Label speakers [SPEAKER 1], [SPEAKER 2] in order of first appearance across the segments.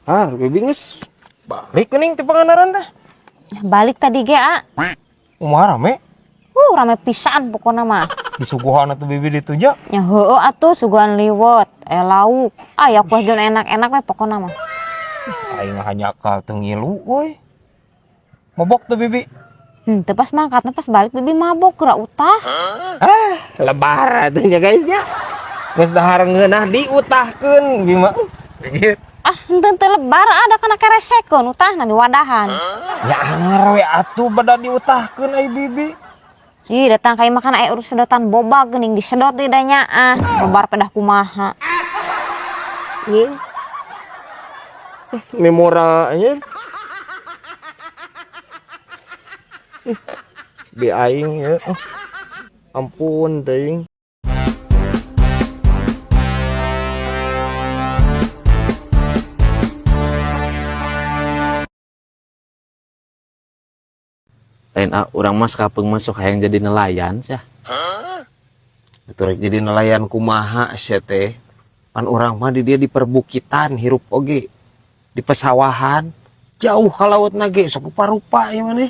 [SPEAKER 1] Har, bibi geus balik geuning ti Pangandaran teh.
[SPEAKER 2] Balik tadi ge, ah.
[SPEAKER 1] Kumaha, rame?
[SPEAKER 2] Rame pisan pokona mah.
[SPEAKER 1] Disuguhan atuh bibi ditu nya.
[SPEAKER 2] Nya heueuh atuh, suguhan liwet, lauk. Aya kuah jeung enak-enak we pokona mah.
[SPEAKER 1] Aing hanya teu ngilu euy. Mabok tuh bibi.
[SPEAKER 2] Teu pas mangkatna, pas balik bibi mabok geura utah.
[SPEAKER 1] Ah, lebar atuh nya guys nya. Geus dahar ngeunah diutahkeun bibi mah.
[SPEAKER 2] Ah, henteu teu lebar, ada kana keresekeun utahna di wadahan.
[SPEAKER 1] Ya anger we atuh bada diutahkeun ai bibi.
[SPEAKER 2] Ih, datang ka imah kan aya urus sedotan boba geuning disedot di danya ah. Lebar pedah kumaha.
[SPEAKER 1] Ih. Memora nya. Bi aing ya. Ampun teuing.
[SPEAKER 3] Lain ah, urang mah sakapeung masuk hayang jadi nelayan sah.
[SPEAKER 1] Itu rek jadi nelayan kumaha sia teh. Pan urang mah di dia di perbukitan hirup oge. Di pesawahan jauh ka laut na ge sok rupa-rupa ieu maneh.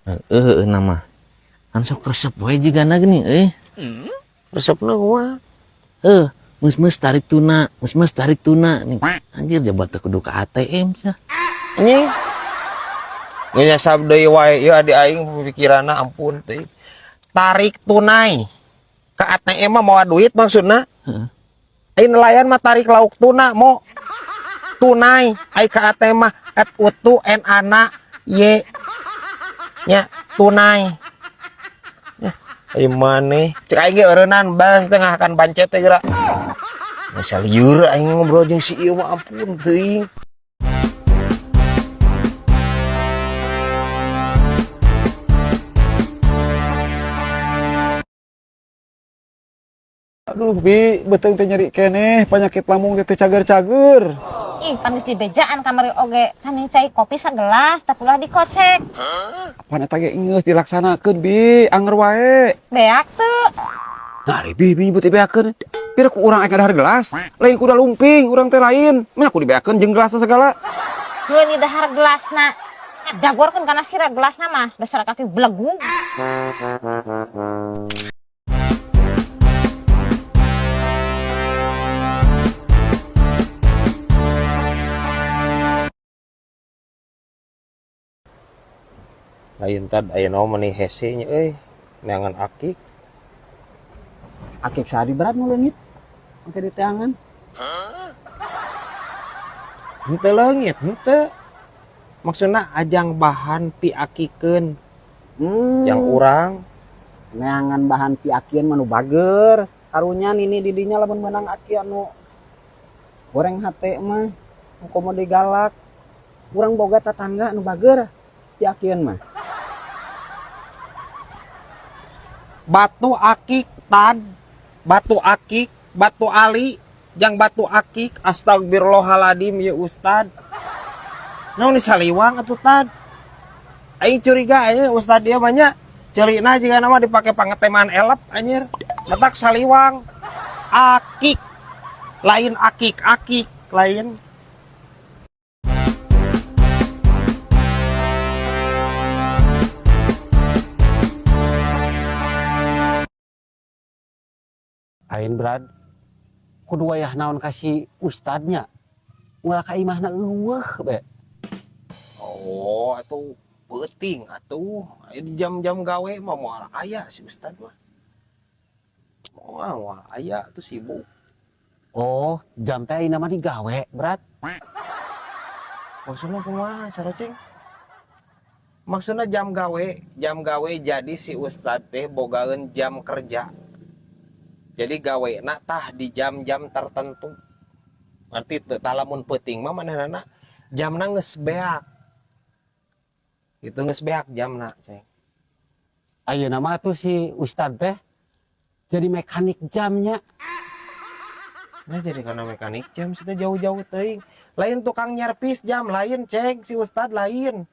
[SPEAKER 3] Heeh, heueuh nama. Kan sok resep we jigana geuning euy.
[SPEAKER 1] Resepna kumaha?
[SPEAKER 3] Heuh, mus-mus tarik tuna, mus-mus tarik tuna nih. Anjir jabat teh kudu ka ATM sah.
[SPEAKER 1] Anjing. Ngenyasab deui wae ieu adi aing pemikiranna ampun teuing. Tarik tunai. Ke ATM mah mawa duit maksudna.
[SPEAKER 3] Heeh.
[SPEAKER 1] Ai nelayan mah tarik lauk tuna mo. Tunai ai ka ATM mah et utu n ana y nya tunai. Nya ai maneh cek aing ge eureunnan bas tengah akan bancet teh geura. Masa lieur aing ngobrol jeung si ieu mah ampun teuing.
[SPEAKER 4] Aduh, Bi, beuteung teh nyeri keneh, penyakit lambung teh teu cager-cager.
[SPEAKER 2] Ih, pan geus dibejaan kamari oge. Kan ini cai kopi sagelas, tapi ulah dikocek.
[SPEAKER 4] Apaan eta ge geus dilaksanakeun, Bi, anger wae.
[SPEAKER 2] Beak teu.
[SPEAKER 4] Nah, ari Bi, Bi nyebut dibeakeun. Pira ku urang aya dahar gelas, lain kuda lumping, urang teh lain. Mah ku dibeakeun jeung gelasna segala.
[SPEAKER 2] Nu lain dahar gelasna. Dagorkeun kana sira gelasna mah, dasar kaki belegug.
[SPEAKER 1] Lain tad aya naon meni hese nya euy, neangan akik.
[SPEAKER 5] Akik sadi berat nu leungit. Engke diteangan.
[SPEAKER 1] Henteu leungit, henteu. Maksudna ajang bahan piakikeun. Yang urang
[SPEAKER 5] neangan bahan piakian mah nu bager. Karunya nini didinya lamun meunang aki anu goreng hate mah, nu komo digalak. Urang boga tatangga anu bager piakian mah.
[SPEAKER 1] Batu akik tad, batu akik, batu ali, jang batu akik, astagfirullahaladzim ya ustad. Naon ni saliwang atuh tad. Aing curiga aing ustad dia banyak. Ceulina jiga nama dipake pangeteman elep anjir. Letak saliwang. Akik. Lain akik, akik lain.
[SPEAKER 5] Ain Brad, kudu wayah naon kasih ustadnya. Ulah ka imahna eueuh be.
[SPEAKER 1] Oh, atuh peuting atuh. Aya di jam-jam gawe mah moal aya si ustad mah. Moal, moal aya tuh sibuk.
[SPEAKER 5] Oh, jam teh ayeuna mah digawe, Brad.
[SPEAKER 1] Maksudna kumaha, Saroceng? Maksudna jam gawe, jam gawe jadi si ustad teh bogaeun jam kerja. Jadi gawe na tah di jam-jam tertentu. Ngerti teu? Tah lamun peuting mah manehna jamna geus beak. Itu geus beak jamna, Ceng.
[SPEAKER 5] Ayeuna mah tuh si ustad teh jadi mekanik jamnya.
[SPEAKER 1] Nah, jadi karena mekanik jam sih teh jauh-jauh teuing. Lain tukang nyervis jam, lain, Ceng, si ustad lain.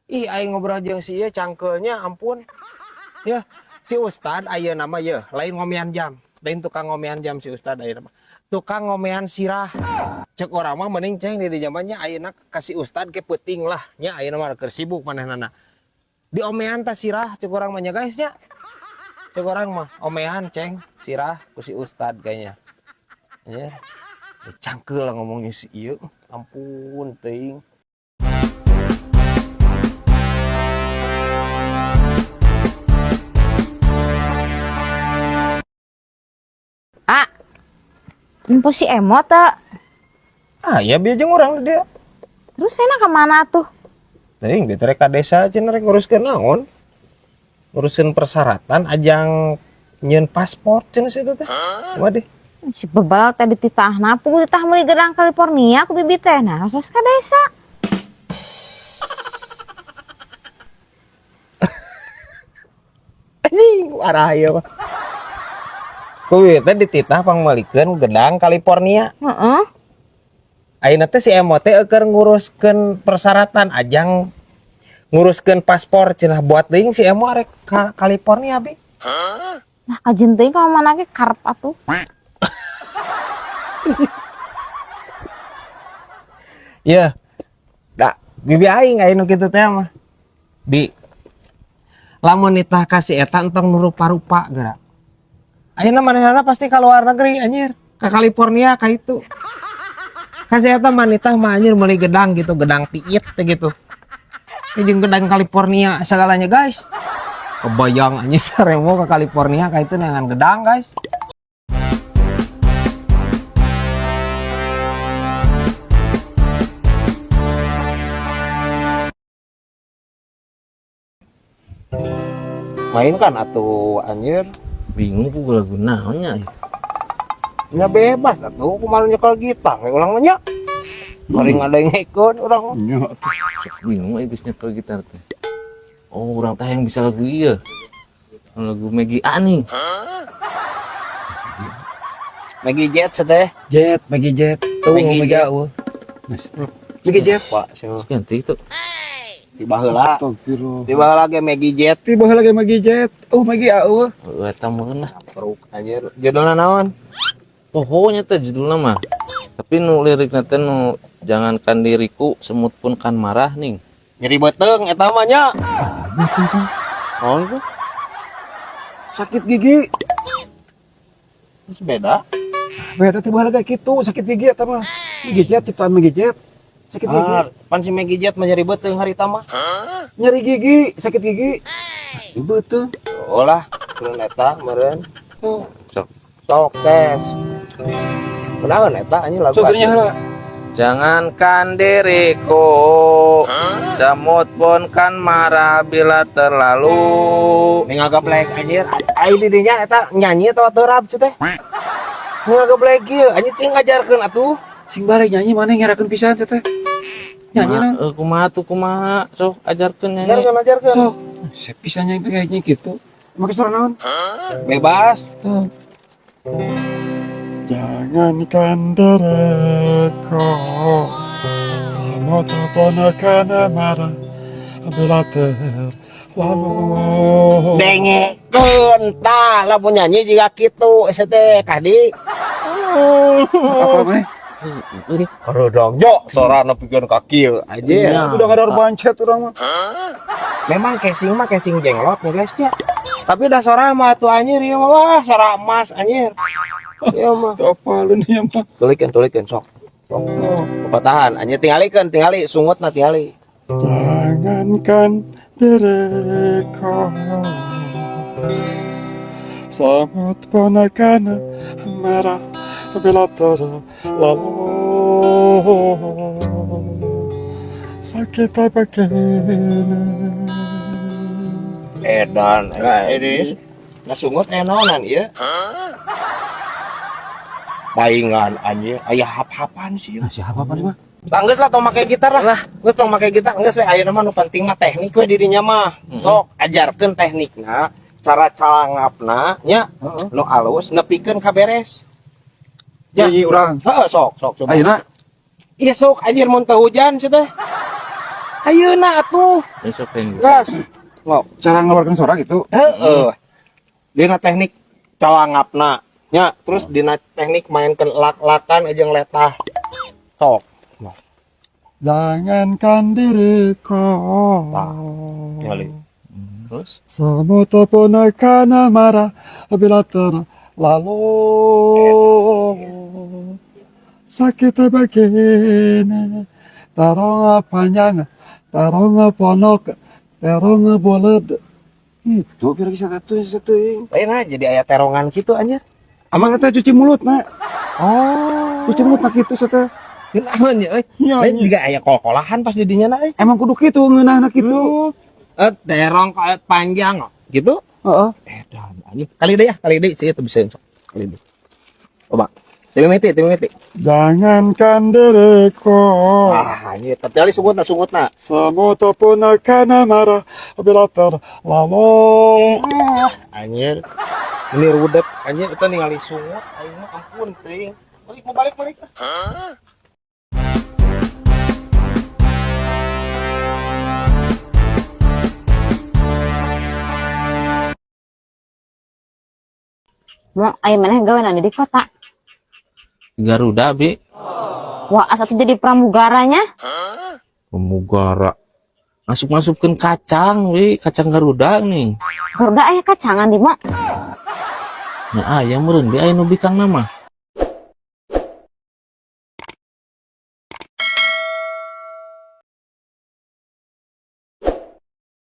[SPEAKER 1] Ih, aing ngobrol jeung si ieu cangkeulnya ampun. Ya, si ustad ayeuna mah yeuh, lain ngomean jam. Lain tukang ngomean jam si ustad ayeuna mah. Tukang ngomean sirah. Cek urang mah mending, Ceng, di zamannya ayeuna kasih ustad ke peuting lah nya, ayeuna mah keur sibuk manehna. Diomean ta sirah, cek urang mah nya, guys, nya. Cek urang mah omean, Ceng, sirah ku si ustad kayaknya. Ya. Cangkeul lah ngomongnya si ieu. Ampun teuing.
[SPEAKER 2] Ah. Nempo si Emo teu?
[SPEAKER 1] Ah, ya biar jeung urang dia.
[SPEAKER 2] Terus enak kemana tuh?
[SPEAKER 1] Teuing dia rek ka desa cenah, rek nguruskeun naon? Ngurusin persyaratan ajang nyieun paspor cenah situ teh. Waduh.
[SPEAKER 2] Si bebal teh dititahna, puguh dititah meuli gedang California ku bibi teh. Nah, terus ka desa.
[SPEAKER 1] Anjing, arah ieu mah. Ku bibi teh dititah pangmeulikeun gedang California.
[SPEAKER 2] Heeh.
[SPEAKER 1] Ayeuna teh si Emo teh keur nguruskeun persyaratan ajang nguruskeun paspor cenah, buat deui si Emo arek ka California, Bi.
[SPEAKER 2] Nah, kajeun teuing ka mana ge karep atuh.
[SPEAKER 1] Ya. Da, bibi aing aya nu kitu teh mah. Bi. Lamun nitah ka si eta entong nu rupa-rupa geura. Ayeuna manehna pasti ka luar negeri anjir, ka California ka itu. Ka si eta mah nitah mah anjir meuli gedang gitu, gedang piit teh gitu. Ini jeung gedang California segalanya, guys. Kebayang anjir saremo ke California ka itu neangan gedang, guys. Main kan atuh anjir.
[SPEAKER 3] Bingung ku lagu naonnya.
[SPEAKER 1] Ya bebas atuh, kumaha nyekel gitar we urang mah nya. Paling ada yang ikut urang mah.
[SPEAKER 4] Nya.
[SPEAKER 3] Sok bingung euy geus nyekel gitar teh. Oh, urang teh yang bisa lagu ieu. Lagu Maggie A nih.
[SPEAKER 1] Maggie Jet teh.
[SPEAKER 4] Jet, Maggie Jet. Tuh
[SPEAKER 1] Maggie
[SPEAKER 4] Maggie
[SPEAKER 1] Jet.
[SPEAKER 4] A eueuh. Maggie Jet.
[SPEAKER 1] Pak, sih.
[SPEAKER 3] Ganti itu.
[SPEAKER 1] Di baheula.
[SPEAKER 4] Astagfirullah.
[SPEAKER 1] Di baheula ge Maggie Jet.
[SPEAKER 4] Ti baheula ge Maggie Jet. Oh, Maggie A eueuh.
[SPEAKER 3] Oh, eta meureun lah.
[SPEAKER 1] Peruk anjir. Judulna naon?
[SPEAKER 3] Pokoknya teh judulna mah. Tapi nu lirikna teh nu jangankan diriku semut pun kan marah nih.
[SPEAKER 1] Nyeri beuteung eta mah nya. Naon tuh?
[SPEAKER 4] Sakit gigi.
[SPEAKER 1] Terus beda.
[SPEAKER 4] Beda, ti baheula ge kitu, sakit gigi eta mah. Maggie Jet ciptaan Maggie Jet. Sakit gigi.
[SPEAKER 1] Ah, pan si Maggie Jet mah nyeri beuteung harita mah.
[SPEAKER 4] Nyeri gigi, sakit gigi. Betul.
[SPEAKER 1] Oh lah, turun eta meureun.
[SPEAKER 4] Oh.
[SPEAKER 1] Sok. Sok tes. Kunaon eta anjing lagu
[SPEAKER 4] Sok
[SPEAKER 1] asli?
[SPEAKER 4] heula.
[SPEAKER 3] Jangankan diriku, semut pun kan marah bila terlalu.
[SPEAKER 1] Ning ngagablek anjir. Ai di dinya eta nyanyi atawa teu rap teh? Ngagablek ieu anjir, cing ngajarkeun atuh.
[SPEAKER 4] Sing balik nyanyi mana ngerakeun pisan teh. Nyanyi nang.
[SPEAKER 3] Kumaha tuh, kumaha? Sok ajarkeun nyanyi.
[SPEAKER 1] Ajarkeun, ajarkeun.
[SPEAKER 4] Sok. Saya bisa nyanyi kayaknya gitu. Make suara naon?
[SPEAKER 1] Bebas.
[SPEAKER 4] Tuh.
[SPEAKER 6] Jangankan diriku, semut pun akan marah bila terlalu.
[SPEAKER 1] Dengekeun tah, lamun nyanyi jiga kitu ese teh kadi.
[SPEAKER 4] Apa mana?
[SPEAKER 1] Karodong yo sorana pikeun ka kieu anjir.
[SPEAKER 3] Iya.
[SPEAKER 4] Udah ngador bancet urang mah.
[SPEAKER 1] Memang casing mah casing jenglot nih, guys, ya. Tapi udah sora mah tuh anjir ya mah, wah sora emas anjir. Iya mah.
[SPEAKER 4] Teu apa lu nih mah.
[SPEAKER 1] Tulikeun, tulikeun sok. Sok. Pepatahan anjir, tingalikeun, tingali sungutna tingali.
[SPEAKER 6] Jangankan diriku, semut pun akan marah bila terlalu. Sakit begini.
[SPEAKER 1] Edan, eh ini ngasungut enonan ieu. Paingan anjir, aya hap-hapan sih.
[SPEAKER 4] Nah, siapa apa nih mah?
[SPEAKER 1] Lah geus lah, tong make gitar lah. Geus tong make gitar, geus we, ayeuna mah nu penting mah teknik we dirinya mah. Sok ajarkeun teknikna, cara calangapna nya nu alus nepikeun ka beres. Ya.
[SPEAKER 4] Nyanyi urang.
[SPEAKER 1] Heeh, sok sok coba.
[SPEAKER 4] Ayeuna.
[SPEAKER 1] Iya sok anjir, mun teu hujan sih teh. Ayeuna atuh.
[SPEAKER 3] Besok pengen.
[SPEAKER 1] Gas. Ngok.
[SPEAKER 4] Cara ngeluarkan suara gitu.
[SPEAKER 1] Heeh. Dina teknik calangapna. Nya, terus dina teknik mainkan lak-lakan aja letah. Sok.
[SPEAKER 6] Jangankan diriku,
[SPEAKER 1] Tah, kali.
[SPEAKER 3] Terus
[SPEAKER 6] semut pun akan marah bila terlalu sakit begini. Terong panjang, terong ponok, terong bulat.
[SPEAKER 4] Itu biar bisa teh teuing.
[SPEAKER 1] Lain aja jadi aya terongan gitu anjir.
[SPEAKER 4] Amang eta cuci mulut na.
[SPEAKER 1] Oh.
[SPEAKER 4] Cuci mulut na kitu teh.
[SPEAKER 1] Genahan ya euy.
[SPEAKER 4] Nya,
[SPEAKER 1] Lain
[SPEAKER 4] nya.
[SPEAKER 1] juga aya kol-kolahan pas didinya na euy.
[SPEAKER 4] Emang kudu kitu ngeunahna kitu.
[SPEAKER 1] Eh, terong kayak panjang gitu.
[SPEAKER 4] Heeh.
[SPEAKER 1] Edan anjing. Kali deui ya, kali deui sih itu bisa sok. Kali deui. Coba. Teu mimiti, teu mimiti.
[SPEAKER 6] Jangankan diriku,
[SPEAKER 1] Ah, anjir. Tapi sungutna sungutna.
[SPEAKER 6] semut pun akan marah bila terlalu.
[SPEAKER 1] Anjir. Ini rudet anjir itu ningali sungut aing mah ampun teuing. Balik mau balik balik.
[SPEAKER 2] Mau aya maneh gawean di kota.
[SPEAKER 3] Garuda, Bi.
[SPEAKER 2] Wah, asa tuh jadi pramugaranya.
[SPEAKER 3] Pramugara. Masuk-masukin kacang, Bi, kacang Garuda nih.
[SPEAKER 2] Garuda aya kacangan di mo.
[SPEAKER 3] Nah, aya meureun Bi, aya nu bikang nama.